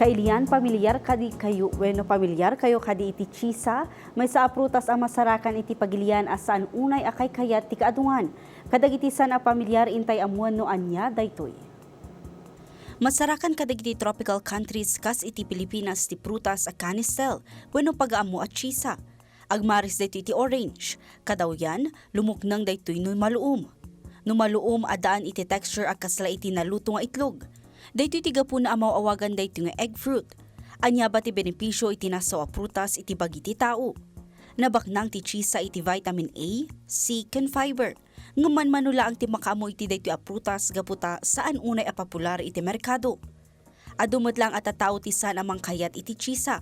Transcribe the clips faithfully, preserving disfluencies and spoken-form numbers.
Kailian, pamilyar kadi kayo wenno pamilyar kayo kadi iti chisa? Maysa a prutas a masarakan iti pagilian a saan unay a kaykayat ti kaaduan. Kadagiti saan a pamilyar, intay ammoen no ania daytoy. Masarakan kadagiti tropical countries kas iti Pilipinas ti prutas a kanistel wenno pagaammo a chisa. Agmaris daytoy iti orange. Kadawyan, lumukneng daytoy no maluom. No maluom, addaan iti texture a kasla iti naluto nga itlog. Daytoy ti gapuna a maw-awagan daytoy nga egg fruit. Ania ba ti benepisio iti nasao a prutas iti bagi ti tao? Nabaknang ti chisa iti vitamin A, C, ken fiber. Ngem manmano laeng ti makaammo iti daytoy a prutas gapu ta saan unay a popular iti merkado. Adu met laeng a tattao ti saan a mangkayat iti chisa.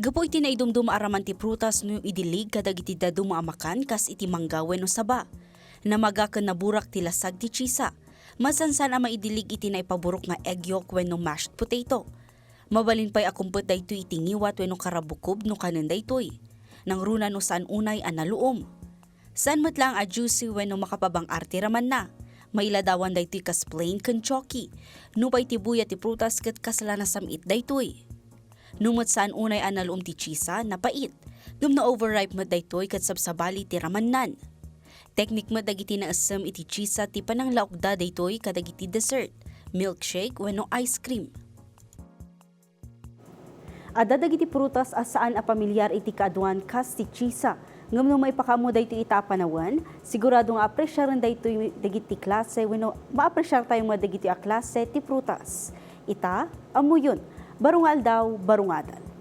Gapu iti naidumduma a raman ti prutas no idilig kadagiti dadduma a makan kas iti mangga wenno saba. Namaga ken naburak ti lasag ti chisa. Masansan a maidilig iti naipaburok nga egg yolk wenno mashed potato. Mabalin pay a kumpet daytoy iti ngiwat wenno karabukob no kanen daytoy. Nangruna no saan unay a naluom. Saan met laeng a juicy wenno makapabang-ar ti ramanna. Mailadawan daytoy kas plain ken choki. Nupay ti buya ti prutas ket kasla nasam-it daytoy. No met saan unay a naluom ti chisa, napait. Ngem no overripe met daytoy ket sabsabali ti ramannan. Teknik met dagiti naessem iti chisa ti pananglaokda daytoy kadagiti dessert, milkshake wenno ice cream. Adda dagiti prutas a saan a pamilyar iti kaaduan kas ti chisa. Ngem no maipakaammo daytoy ita a panawen, sigurado nga apresiaren daytoy dagiti klase wenno maapresiar tayo met dagitoy a klase ti prutas. Ita, ammoyon, baro nga aldaw, baro nga adal.